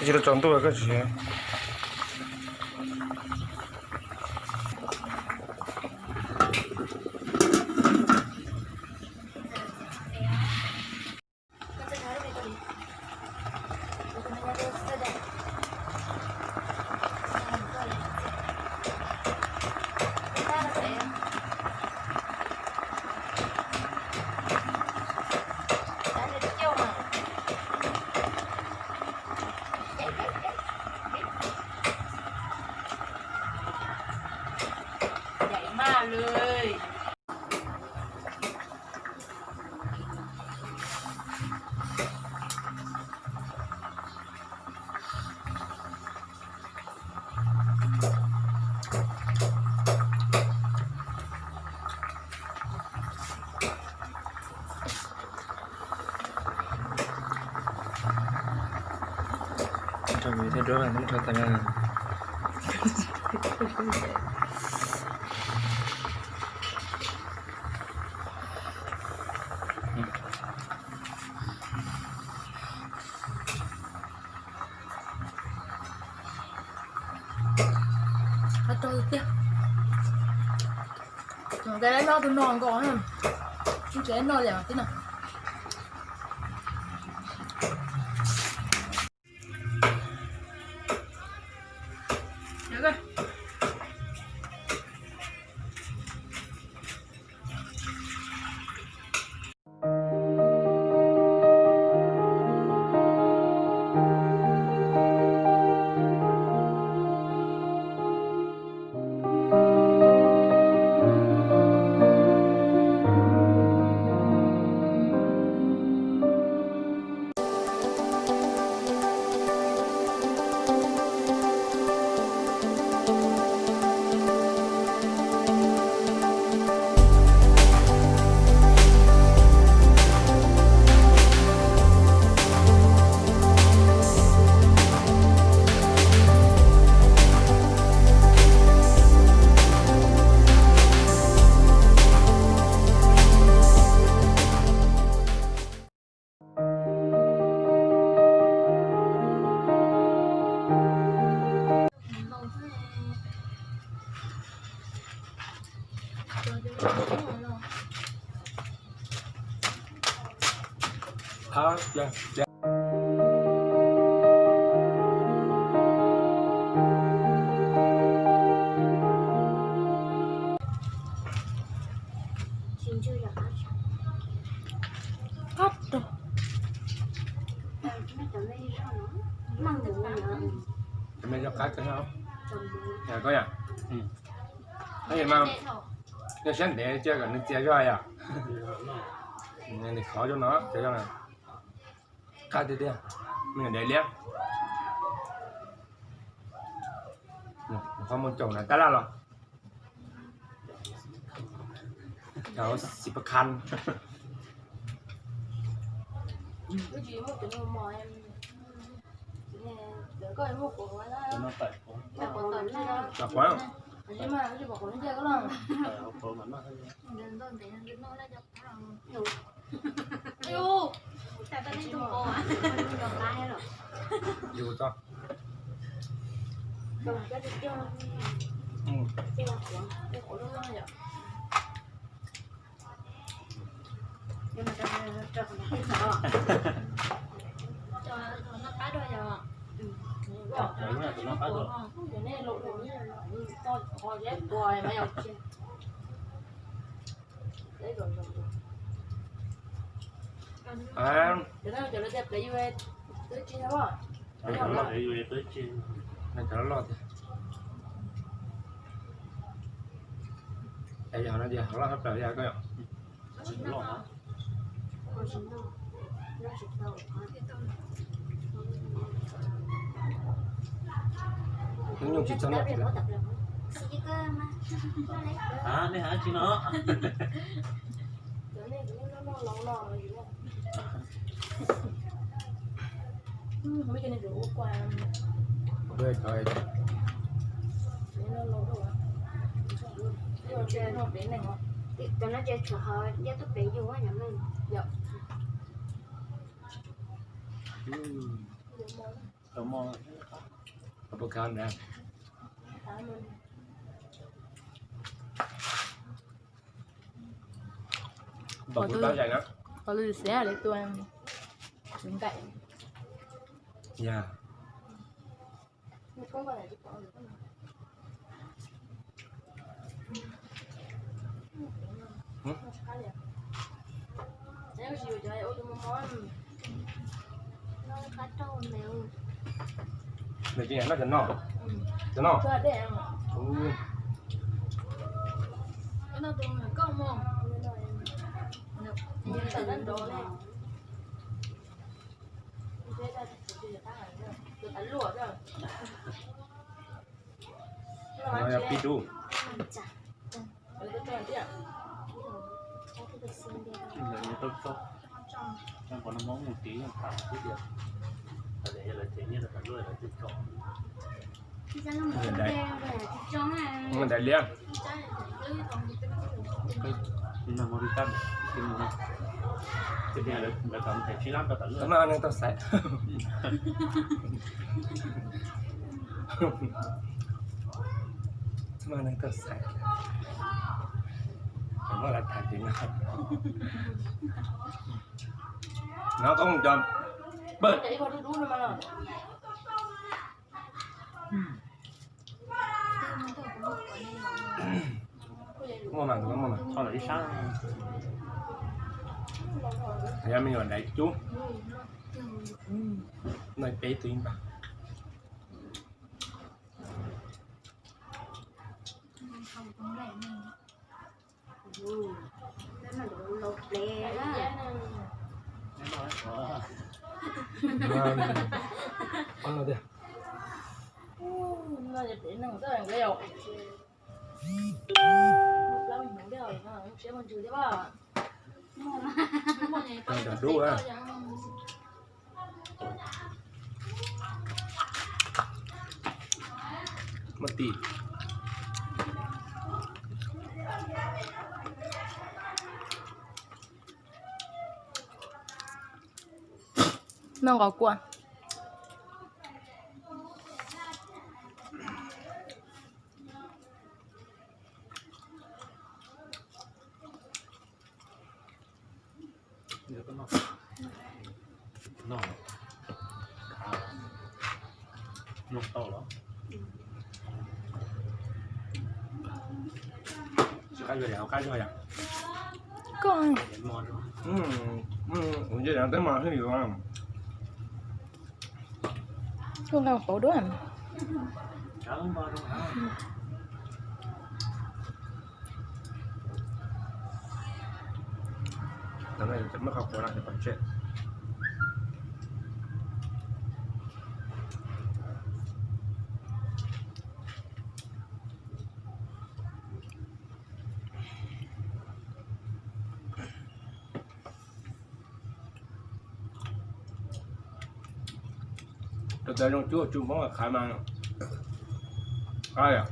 Tsis tau tsaus ntuj koj tsis. Rau thiab, rau tag. Qab rau tiag. Cov nqaij lab loj tus no nkaus na, tsis noj li tib no. Qab rau. Cov me zog qab kawg, koj yom. Yog siab ntev cia kom nws txias zog yom. Nws khov zoo no, txias zog na. Qab tiag tiag, me nyuam ntev liab. Qhov muag caum na tab laj los. Cov xi pas khas. Cov quav. Yus tau. Cov loj tiag. Yog no tias hauv loj hauv plaws li koj yom. Hnub nyoog tsis txhob noj. Nej hais tsis no. Cov no ces tshuav ho yog tub pem yus yom. Tau moj, tau pub khab na. Pom kuv tau zais na. Qhov lwm xav li tua nkaim. Ya. Nws tsis yog noj cov no, cov no. No yog pib dub. Daim liab. Tau maj neeg tau xaiv. Tau maj neeg tau xaiv. Muab lawv tham tim no. No koj mus cov pawg. Muaj mas, muaj mas. Yog me nyuam daim cub. No peb tug ib npag. Cov dub a. Muaj tis. Noj nqos kua. Tsis qab yuav, qab yuav yom. Koj, kuv nce rau tej mas hwj yus. Koj nqa pauv duab. Tus zoo cub cub Hmoob khav mas qab yom.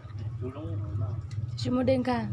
Tsis muaj dej nkag.